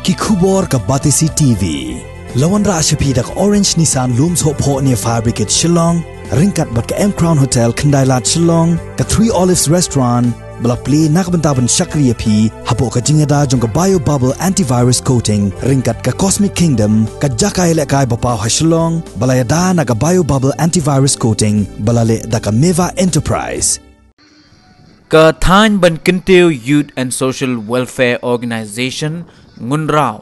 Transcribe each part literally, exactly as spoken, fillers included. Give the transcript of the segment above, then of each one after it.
Ki khubor ka Batesi T V. La wanrah sha phi da ka Orange Nissan Lum Sohphoh near Fire Brigade Shillong, ryngkat bad ka M Crown Hotel Khyndai Lad Shillong, ka Three Olives Restaurant, ba la plie na ka bynta ban shakri ïa phi hapoh ka jingïada jong ka Bio Bubble Antivirus Coating ryngkat ka Cosmic Kingdom, ka jaka ïalehkai ba paw ha Shillong, ba la ïada na ka Bio Bubble Antivirus Coating ba la leh da ka Meva Enterprise. Ka thaiñ ban kyntiew Youth and Social Welfare Organization Ngunraw,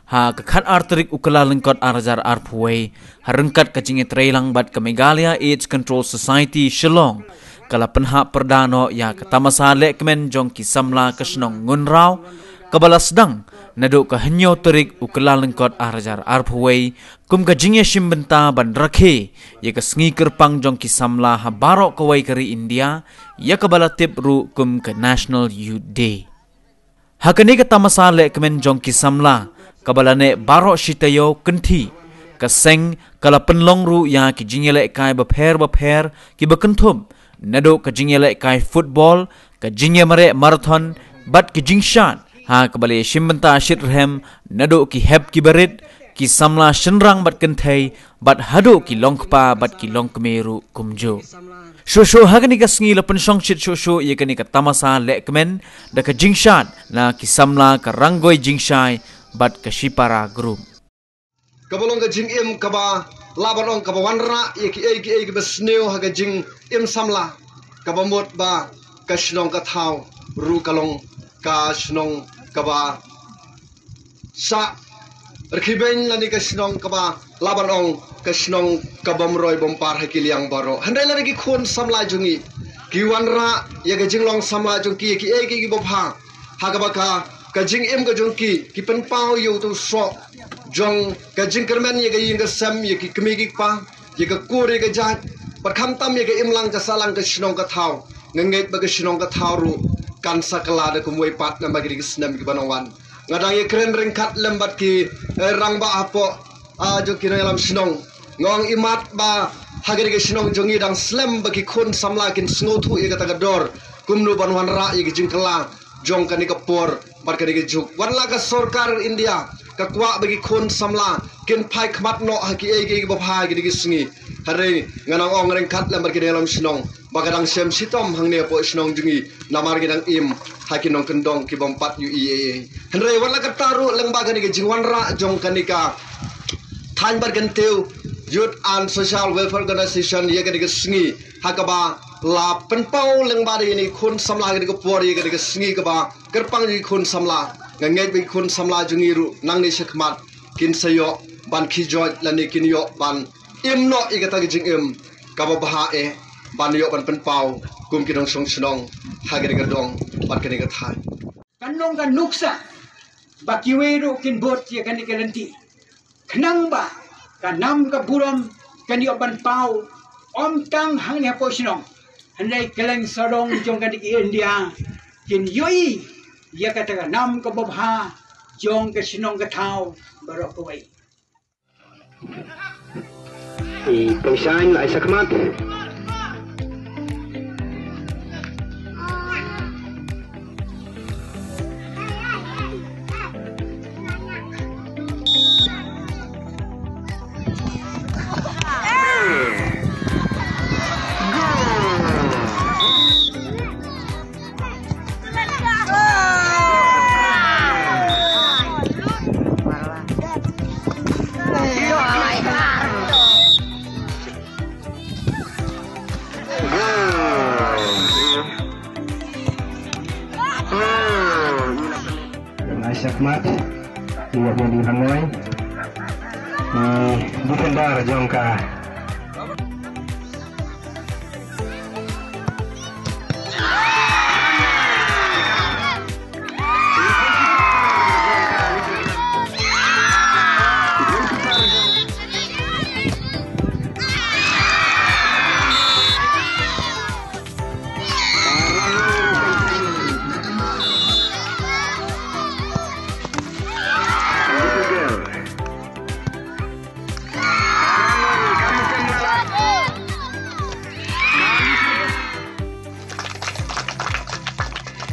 ha ka khatar tarik u Kyllalyngkot ar hajar arphew wei, ha ryngkat ka jingïatreilang bad ka Meghalaya AIDS Control Society Shillong, ka la pynhap pyrda noh ïa ka tamasa lehkmen jong ki samla ka shnong Ngunraw, kaba la sdang naduh ka hynñiew tarik u Kyllalyngkot ar hajar arphew wei, kum ka jingïashim bynta ban rakhe ïa ka sngi kyrpang jong ki samla ha baroh kawei ka ri India, ïa kaba la tip ruh kum ka National Youth Day. Ha kane ka tamasa lehkmen jong ki samla, kaba la neh baroh shi taïew kynthih, ka seng ka la pynlong ruh ïa ki jingïalehkai bapher bapher kiba kynthup naduh ka jingïalehkai football, ka jingïamareh marathon, bad ki jingshad, ha kaba la ïashim bynta shitrhem naduh ki hep kiba rit, ki samla shynrang bad kynthei, bad haduh ki longkpa bad ki longkmie ruh kumjuh. Shuh shuh ha kane ka sngi la pynshongshit shuh shuh ïa kane ka tamasa lehkmen da ka jingshad na ki samla ka Rangoi Jingshai bad ka Shipara Group. Kaba long ka jingim kaba lah ban ong kaba wanrah ïa kiei kiei kiba sniew ha ka jingim samla, kaba mut ba ka shnong ka thaw ruh ka long ka shnong kaba sah rkhie beiñ lane ka shnong kaba lah ban ong ka shnong ka bym roi bym par ha ki liang baroh. Hynrei lada ki khun samla jong ngi ki wanrah ïa ka jinglong samla jong ki ïa kiei kiei kiba bha, ha kaba ka ka jingim ka jong ki ki pynpaw ïa uto u soh jong ka jingkyrmen ïa ka ïing ka sem, ïa ki kmie ki kpa, ïa ka kur ïa ka jait, bad khamtam ïa ka imlang ka sahlang ka shnong ka thaw. Nga ngeit ba ka shnong ka thaw ruh kan sa kylla da kumwei pat lem bad ki dei ki snem kiba nang wan. Nga dang ïakren ryngkat lem bad ki, eh, rangbah hapoh, ah, jong ki nongïalam shnong. Nga ong imat ba ha kane ka shnong jong ngi dang slem ba ki khun samla kin sngewthuh ïa kata ka dor kumno ban wanrah ïa ka jingkylla jong kane ka por bad kane ka juk. Wat la ka sorkar India ka kwah ba ki khun samla kin phai khmat noh ha kiei kiei kiba bha ha kine ki sngi, hynrei nga nang ong ryngkat lem bad ki nongïalam shnong ba ka dang shem shitom hangne hapoh shnong jong ngi namar ki dang im ha ki nongkyndong ki bym pat ïohi ei ei. Hynrei wat la katta ruh lyngba kane ka jingwanrah jong kane ka thaiñ ban kyntiew Youth and Social Welfare Organization ïa kane ka sngi, ha kaba la pynpaw lyngba da ïa kine ki khun samla ha kane ka por ïa kane ka sngi kaba kyrpang ïa ki khun samla. Nga ngeit ba ki khun samla jong ngi ruh nangne shakhmat kin sa ïoh ban khie joit lane kin ïoh ban im noh ïa kata ka jingim kaba bha eh ban ïoh ban pynpaw kum ki nongshong shnong ha kane ka dong bad kane ka thaiñ. Kan long ka nuksa ba kiwei ruh kin bud ïa kane ka lynti. Khnang ba ka nam ka burom kan ïoh ban paw, ym tang hangne hapoh shnong, hynrei kylleng sarong jong kane ka India kin ïohi ïa kata ka nam kaba bha jong ka shnong ka thaw baroh kawei. I pengshaiñ la ai shakhmat. Ai shakhmat ïa u Body Hangoi, i defender jong ka.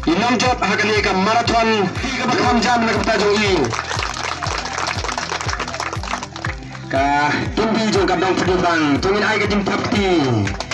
I nongjop ha kane ka marathon, ka ba kham jam na ka bynta jong i. Ka team B jong ka Dong Pyrdi Bang, to ngin ai ka jingthap kti.